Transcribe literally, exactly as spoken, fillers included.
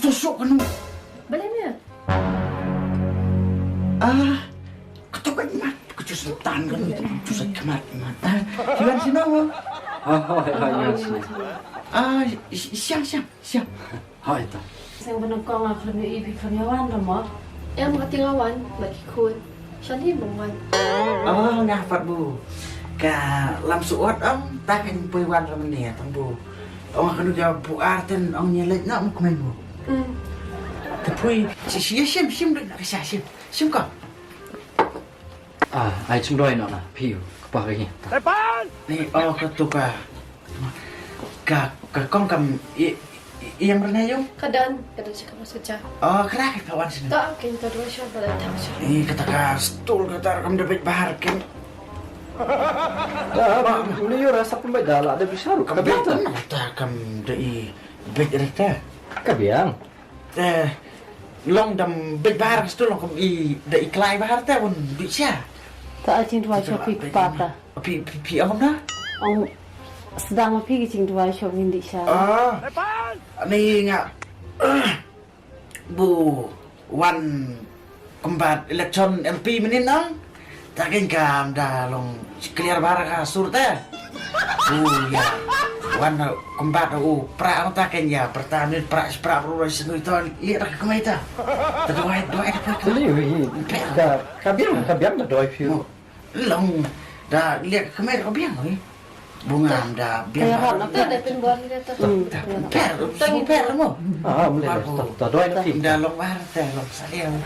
To suk kanu. Balei me? Ah, kata ka mat, kata sa tan kanu, kata sa kamat mat. Ah, kiwan sino mo? Oh, oh, oh, yes. Ah, siang, siang, siang. Hoi ta. Seng bana kong a khlem i bi khlem wan da mo. Em ka tinga wan, ba ki khun. Shani bang wan. Oh, nga pat bu. Ka lam suot ong, ta kan pui wan ram ne tang bu. Ong kanu ja bu arten ong ni lek na ong kmen bu. Hmm. Te pui, si si sim sim dek na ka sim. Sim ka. Ah, ai chum doi no na, piu, kapa ka ni. Ni oh ka tu ka. Ka, ka kong kam i, i, i yang rena yung? Ka don, ka don sa ka mas ka ja. Oh, kra ka wan sini. Ta, kin ta dua sha bala ta sha. Ni kata ka stul kata kam da bej bahar kin. Ni yo rasa pun bej dala da bisaru. Kam bej ta kam da i bej reta. Ka biang. Eh, long dam bej bahar ka stul long kam i da i klai bahar ta un bej sha. Ta a chin dua sha pi pa ta. Pi, pi, pi, ong na? Ong sedang ma phi ki jingduwai sha u Hindi sha. Ah. Ni nga bu wan kembat election M P mynnin nang. Ta ken kam da long clear bar ka sur te. Bu ya. Wan kembat u pra ta ken ya pertama pra pra ru ru sinu to lihat ka kemai ta. Ta duwai duwai ta. Ka ka biang ka biang da duwai phi. Long da liak kemai ka biang oi. Bunga da biang. Ka ram na ta da pin bor ni ta. Per, super mo. Ah, mule ta doi na ti. Da long war ta long saliang.